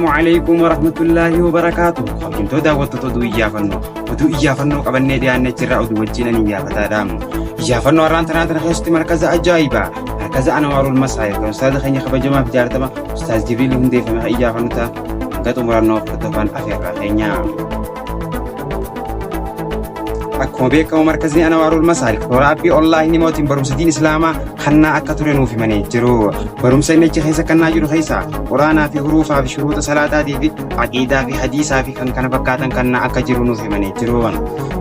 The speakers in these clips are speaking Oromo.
Assalaamu alaikum warahmatullaahi wabarakaatu. Kabajamtoota daawwattoota oduu iyyaafannoo. Oduu iyyaafannoo qabannee dhiyaannee jirra oduu wajjin ani iyyaafataadha. Iyyaafannoo har'aan tanaa tana keessatti markaza ajaa'ibaa markaza Anwaarul Masaayir kan ustaaza keenya kabajamaa fi jaalatama Ustaaz Jibriil hundeeffame kan iyyaafannu ta'a. Hanga xumurannoo hordofan afeerraa keenya. Akkuma beekamu markazni Anwaarul Masaalik toora appii onlaayinii mootiin barumsa diin Islaamaa kannaa akka ture nuuf himanii jiru. Barumsa inni achi keessa kannaa jiru keessa Quraanaa fi huruufaa fi shuruuxa salaataatii fi aqiidaa fi hadiisaa fi kan kana fakkaatan kannaa akka jiru nuuf himanii jiru.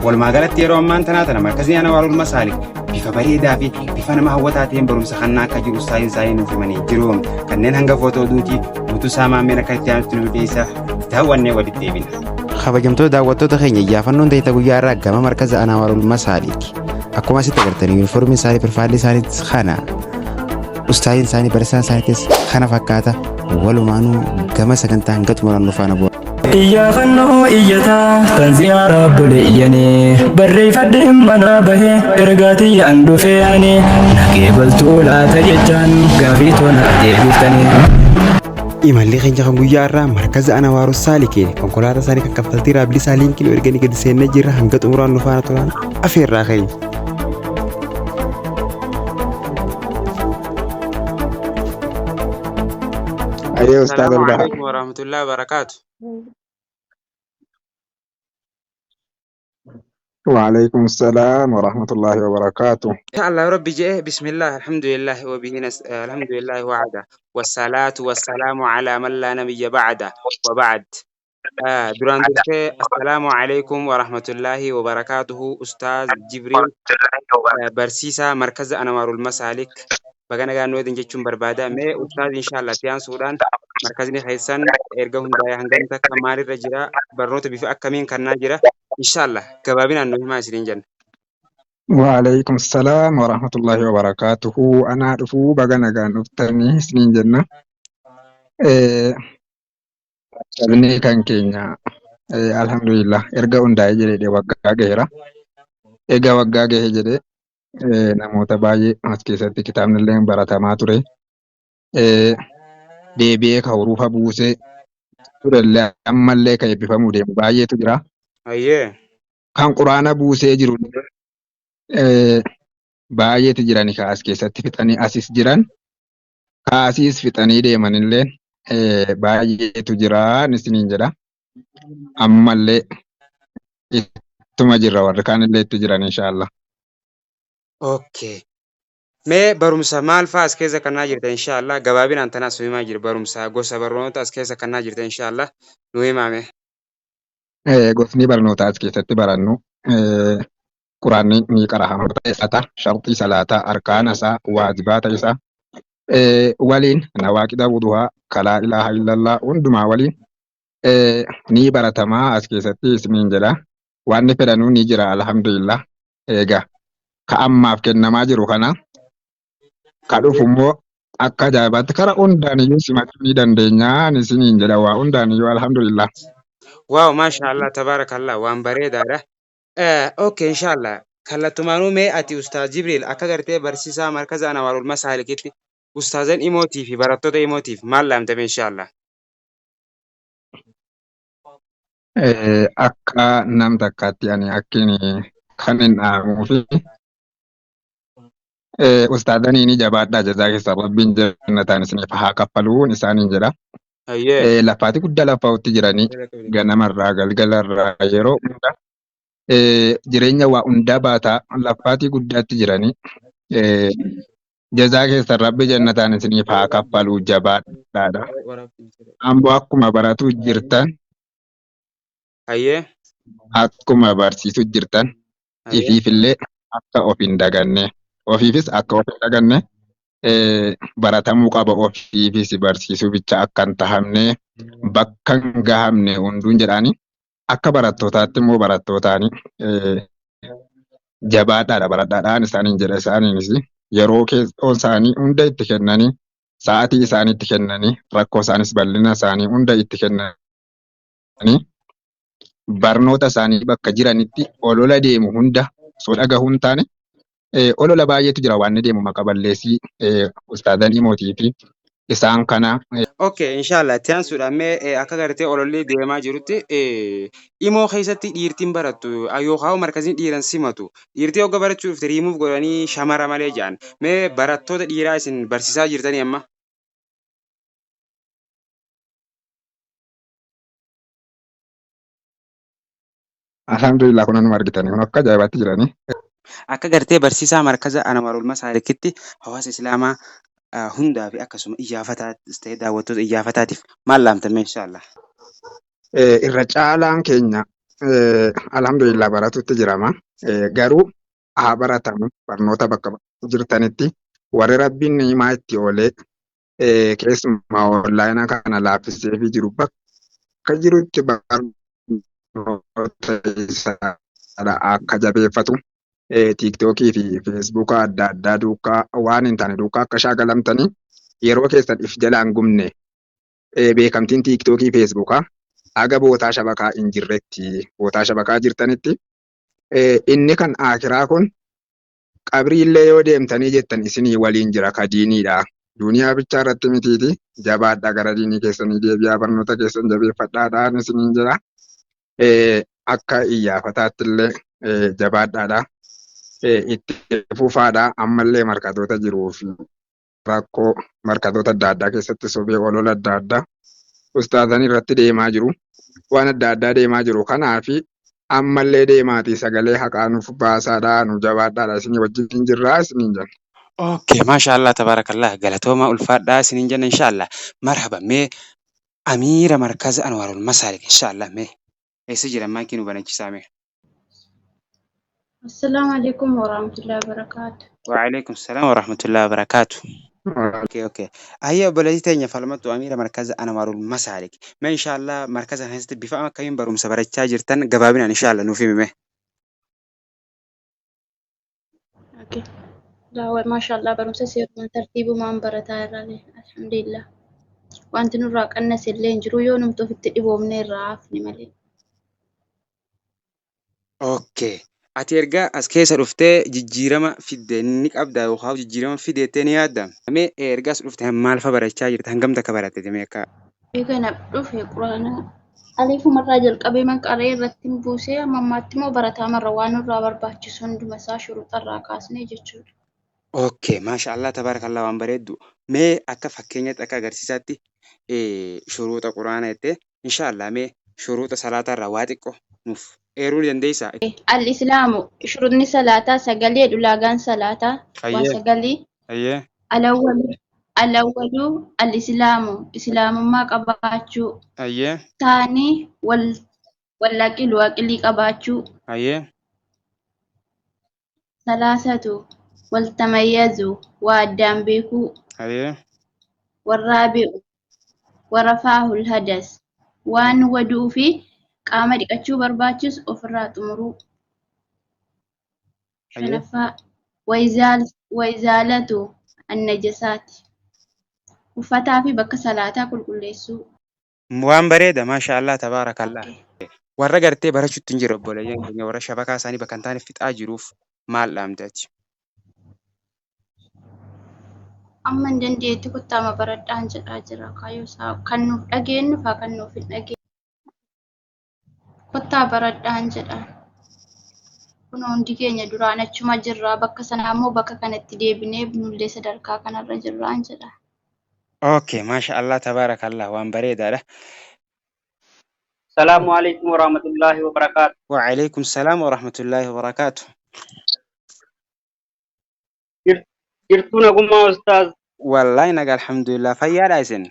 Walumaa galatti yeroo ammaan tanaa tana markazni Anwaarul Masaalik bifa bareedaa fi bifa nama hawwataa ta'een barumsa kannaa akka jiru ustaaziin isaanii nuuf himanii jiru. Kanneen hanga footoo oduuti guutuu isaa maammeen akka itti aanutti nuuf dhiyeessa daawwannee walitti deebina. Kabajamtoota daawwattoota keenya iyyaafannoon ta'e guyyaa irraa gama markaza Anwaarul Masaalik. Akkuma asitti agartan yuunifoormiin isaanii pirfaayilli isaaniitis kana. Ustaaziin isaanii barsiisaan isaaniitis kana fakkaata. Walumaanuu gama sagantaa hanga xumuraan nu faana bu'a. Iyyaafannoo iyyataa tan ziyaaraaf tole iyyanii barreeffadhe manaa bahee ergaa tiyyaan dhufee ani naqee baltuu laata jechaan gaafii tona deebiftanii. Imalli keenya kan guyyaa irraa markaza Anawaaru Saalikeen konkolaataa isaanii kan kaffaltii irraa bilisaa liinkii nu erganii gadi seennee jirra hanga xumuraan nu faana turan afeerraa keenya. Ayyee ustaaz Assalaamu Olbaha. alaikum warahmatullahi wabarakaatu. Waalaikum salaam wa rahmatullahi wa barakaatu. Insha Allah Rabbi je'e bismillah alhamdulillah wa bihi nas alhamdulillah wa'ada wassalaatu wassalaamu ala man laa nabiyya ba'da wa ba'd. Duraan dursee assalaamu alaikum warahmatullaahi wabarakaatuhu Ustaaz Jibriil barsiisaa markaza Anwaarul Masaalik baga nagaan nu eedan jechuun barbaada. Mee Ustaaz inshallah itti aansuudhaan markazni keessan erga hundaa'e hangam takka maalirra jira barnoota bifa akkamiin kannaa jira inshallah gabaabinaan nu himaa isiniin jenna. Waalaikum salaam wa rahmatullahi wa barakaatuhu. Anaa dhufuu baga nagaan dhuftanii isiniin jenna. Sabni kan keenya alhamdulillah erga hundaa'ee jedhee waggaa gaheera. Egaa waggaa gahe jedhee namoota baay'ee as keessatti kitaabni illee baratamaa ture. Deebi'ee ka hurufa buusee turellee ammallee ka eebbifamuu deemu baay'eetu jira. Hayyee. Kan quraana buusee jiru baay'eetu jirani ka as keessatti fixanii asis jiran. Ka asiis fixanii deemanillee baay'eetu jira isiniin jedha. Ammallee ittuma jirra warri kaanillee itti jiran inshaallah. Okay. Mee barumsa maal fa'aa as keessa kannaa jirta inshaallah gabaabinaan tanaas nu himaa jira barumsa gosa barnoota as keessa kannaa jirta inshaallah nu himaa mee. Gosni barnootaa as keessatti barannu Quraanni ni qarahama isaa, sharxii salaataa, arkaana isaa, waajibaata isaa waliin nawaaqida wuduhaa, kalaa ilaaha illallah hundumaa waliin ni baratamaa as keessatti isiniin jedha. Wanni fedhanuu ni jira alhamdulillah. Egaa ka ammaaf kennamaa jiru kana ka dhufu immoo akka ajaa'ibaatti kara hundaan iyyuu simachuu ni dandeenya isiniin jedha waa hundaan iyyuu alhamdulillah. Waaw maasha Allah tabaarakallah waan bareedaadha. Okay inshallah kallattumaanuu mee ati ustaaz Jibriil akka gartee barsiisaa markaza Anwaarul Masaalikitti ustaazan imootii fi barattoota imootiif maal dhaamtame inshallah. Akka nam takkaatti ani akkin kan hin dhaamuu fi ustaadanii ni jabaadhaa jazaa keessa rabbiin jannataan isiniif haa kaffaluun isaaniin jedha. Hayyee. Lafaati guddaa lafaa'utti jiranii ganamarraa galgalarraa yeroo hunda jireenya waa hundaa baataa lafaatii guddaatti jiranii jazaa keessan rabbi jannataan isiniif haa kaffaluu jabaadhaadha. Amboo akkuma baratu jirtan Hayyee. akkuma barsiisu jirtan Hayyee. ifiifillee akka of hin daganne ofiifis akka of hin daganne baratamuu qaba ofiifis barsiisuu bicha akka hin tahamne bakka hin gahamne hunduun jedhaani akka barattootaatti immoo barattootaani jabaadhaadha baradhaadhaan isaaniin jedha isaaniinis yeroo keessoo isaanii hunda itti kennanii sa'aatii isaanii itti kennanii rakkoo isaanis bal'ina isaanii hunda itti kennanii barnoota isaanii bakka jiranitti olola deemu hunda osoo dhagahuu hin taane olola baay'eetu jira waan deemu maqa balleessii ustaadan imootii fi Isaan kana Okay, inshallah itti aansuudhaan mee akka gartee ololli deemaa jirutti imoo keessatti dhiirtiin barattu yookaan markaziin dhiiran simatu dhiirtii hogga barachuu dhufte riimuuf godhanii shamara malee jedhan. Mee barattoota dhiiraa isin barsiisaa jirtanii amma? Alhamdulillah kun anuma argitanii kun akka ajaa'ibaatti jiranii. Akka gartee barsiisaa markaza Anwarul Masaalikitti hawaasa Islaamaa hundaa fi akkasuma iyyaafataas ta'e daawwattoota iyyaafataatiif maal dhaamtan mee inshaallah? Irra caalaan keenya alhamdulillah baratutti jirama. Garuu haa baratamu barnoota bakka jirtanitti warri rabbiin ni'imaa itti oolee keessumaa onlaayinaa kana laaffiseefii jiru bakka jirutti barnoota isaa akka jabeeffatu tiiktookii fi feesbuuka adda addaa duukaa waan hin taane duukaa akka shaakalamtanii yeroo keessan if jalaan gubne beekamtiin tiiktookii feesbuukaa haga bootaa shabakaa hin jirretti bootaa shabakaa jirtanitti inni kan aakiraa kun qabrii illee yoo deemtanii jettan isinii waliin jira ka diiniidha. Duniyaa bichaa irratti mitiiti jabaadhaa gara diinii keessanii deebi'aa barnoota keessan jabeeffadhaadhaan isiniin jira. Akka iyyaafataatti illee jabaadhaadha. Itti fufaadha ammallee markatoota jiruu fi rakkoo markatoota adda addaa keessatti sobee olola adda addaa ustaazan irratti deemaa jiru. Waan adda addaa deemaa jiru. Kanaafi ammallee deemaatii sagalee haqaa nuuf baasaadha, nu jabaadhaadha, isinii wajjin jirraa isiniin jenna. Okay, maasha Allah tabaarakallah galatooma ulfaadhaa isiniin jenna inshaallah. Marhaba mee amiira markaza Anwarul Masaalik inshaallah mee eessa jira maayikii nu banachisaa mee. Assalaamu alaikum warahmatullahi wabarakatuh. Wa'alaikum salam wa rahmatullahi wa barakatuh. Okay, okay. Ayya obboleettii teenya falmattu amiira markaza Anwarul Masaalik. Mee inshaallah markaza kana keessatti bifa akkamiin barumsa barachaa jirtan gabaabinaan inshaallah nuuf himi mee. Okay. Laa maashaallah barumsa seerumaan tartiibumaan barataa irraalee alhamdulillah. Wanti nurraa qannase illee hin jiru yoo numti ofitti dhiboomne irraa hafne malee. Okay. Ati erga as keessa dhuftee jijjiirama fidde ni qabda yookaan jijjiirama fideettee ni yaadda? Mee erga as dhufte maal fa barachaa jirta? Hangam takka baratte mee akka? Eega na dhufe quraana aliifumarraa jalqabee man qaree irratti hin buusee amma ammaatti immoo barataa marra waan nurraa barbaachisu hunduma isaa shuruxarraa kaasnee jechuudha. Okay, maasha Allah tabaarakallah waan bareeddu. Mee akka fakkeenyatti akka agarsiisaatti shuruuxa quraana jettee insha Allah mee shuruuxa salaataa irraa waa xiqqo nuuf eeruu ni dandeessaa? Al-Islaamu shuruxni salaataa sagalee ulaagaan salaataa waa Hayyee, sagalii hayyee, alawwalu alawwalu al-Islaamu islaamummaa qabaachuu hayyee, taanii wal wallaqilu aqlii qabaachuu hayyee. salaasatu waltamayyazu waa addaan beekuu Hayyee. warraabi'u warafaahul hadas waan waduu fi qaama dhiqachuu barbaachisu ofirraa xumuruu. Hayyee. Shanaffaa waizaalatu annajasaati uffataa fi bakka salaataa qulqulleessuu. Waan bareeda maasha Allah tabaarakallah. Okay. Warra gartee barachuutti hin jiru obboleeyyan keenya warra shabakaa isaanii bakka hin taane fixaa jiruuf maal dhaamte achi? Amma hin dandeetti kuttaama baradhaan jedhaa jira kaayyoo isaa kan nuuf dhageenyu faa kan nuuf hin dhageenye. Kottaa baradhaan jedha. Kun hundi keenya duraan achuma jirra bakka sanaa immoo bakka kanatti deebinee nullee sadarkaa kanarra jirraan jedha. Okay, maasha Allah tabaarakallah waan bareedaadha. Salaamu alaikum warahmatullahi wabarakaatu. Wa'alaikum salaam wa rahmatullahi wa barakaatu. Jirtuu nagummaa ustaaz. Wallahi naga alhamdulillah fayyaadha isin.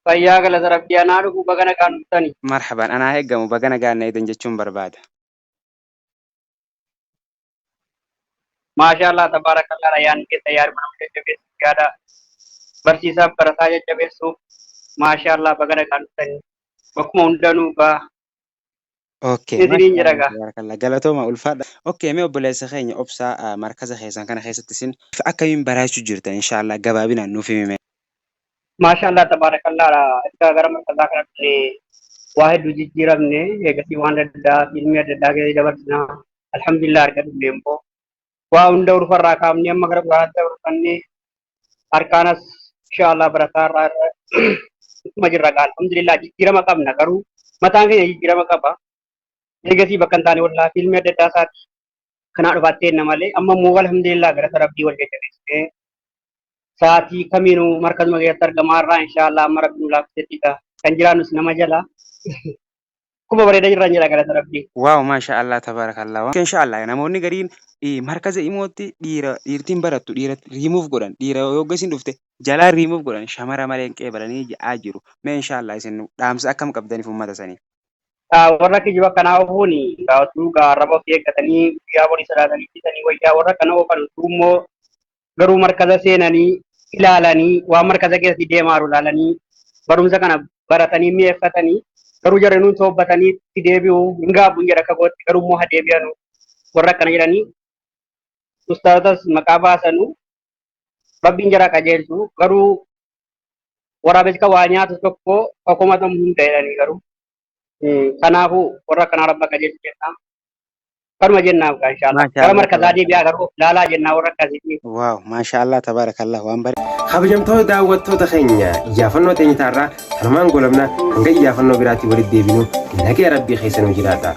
Fayyaa galata rabbii anaa dhufu baga nagaan dhuftani. Marhaban anaa eeggamu baga nagaan na eedan jechuun barbaada. Maashaa Allah tabaarakallah yaadni keessa yaaduma nama jajjabeessu yaada barsiisaaf barataa jajjabeessuuf maashaa Allah baga nagaan dhuftani. Bakkuma hundanuu gaa Okay, isiniin maasha jedha Allah gaa. tabaarakallah galatooma ulfaadha. Okay, mee obboleessa keenya obsaa markaza keessan kana keessatti isin akkamiin barachuu jirtan inshallah gabaabinaan nuuf himi mee. Maashaa Allah tabaarakallah ergaa gara markazaa kana dhufne waa hedduu jijjiiramne eegasii waan adda addaa fiilmii adda addaa keessa dabarsinaa alhamdulillah erga dhufne immoo Waa hunda urfarraa kaafnee amma gara Quraanaatti dabarfannee harkaanas inshaallah barataa irraa irra ittuma jirra gaa alhamdulillah jijjiirama qabna garuu mataan keenya jijjiirama qaba. Eegasii bakka hin taane wallaahi fiilmii adda addaa isaati kanaa dhufaattee jenna malee amma immoo alhamdulillah galata rabbii wal jajjabeessee sa'aatii kamiinuu markazuma keessatti argamaa irraa inshaallah amma rabbi nu laaffisetti kan jiraannus nama jala Akkuma bareeda jirran jedha galata rabbii. Waaw maasha Allah tabarakallah insha Allah namoonni gariin markaza imootti dhiira dhiirtiin barattu dhiira riimuuf godhan dhiira yoo isin dhufte jalaa riimuuf godhan shamara malee hin qeebalanii ja'aa jiru mee insha Allah isin dhaamsa akkam qabdaniif ummata saniif. Warra kijiba akkanaa oofuun utuu gaa arraba ofii eeggatanii guyyaa borii sodaatanii dhiisanii wayyaa warra akkana oofan utuu immoo garuu markaza seenanii ilaalanii waan markaza keessatti deemaaru ilaalanii barumsa kana baratanii mi'eeffatanii garuu jarri nuun toobbatanii itti deebi'u hin gaabbu hin jedha akka kootti garuu immoo haa deebi'anu warra akkana jedhanii ustaazotas maqaa baasanu rabbiin jara qajeelchu garuu waraabessi kan waa nyaatu tokko kan komatamu hin ta'edhanii garuu Kanaafuu warra akkanaa rabba qajeelchu jenna. Kanuma jennaaf gaa inshaallah. Maashaa Gara Allah markazaa tabaarakallah. deebi'aa garuu of laalaa jennaa warra akkasiitii. Waaw maashaa Allah tabaarakallah waan bare. Kabajamtoota daawwattoota keenya iyyaafannoo teenya taarraa kanumaan golabna hanga iyyaafannoo biraatii walitti deebinu nagaya rabbii keessa nuu jiraadha.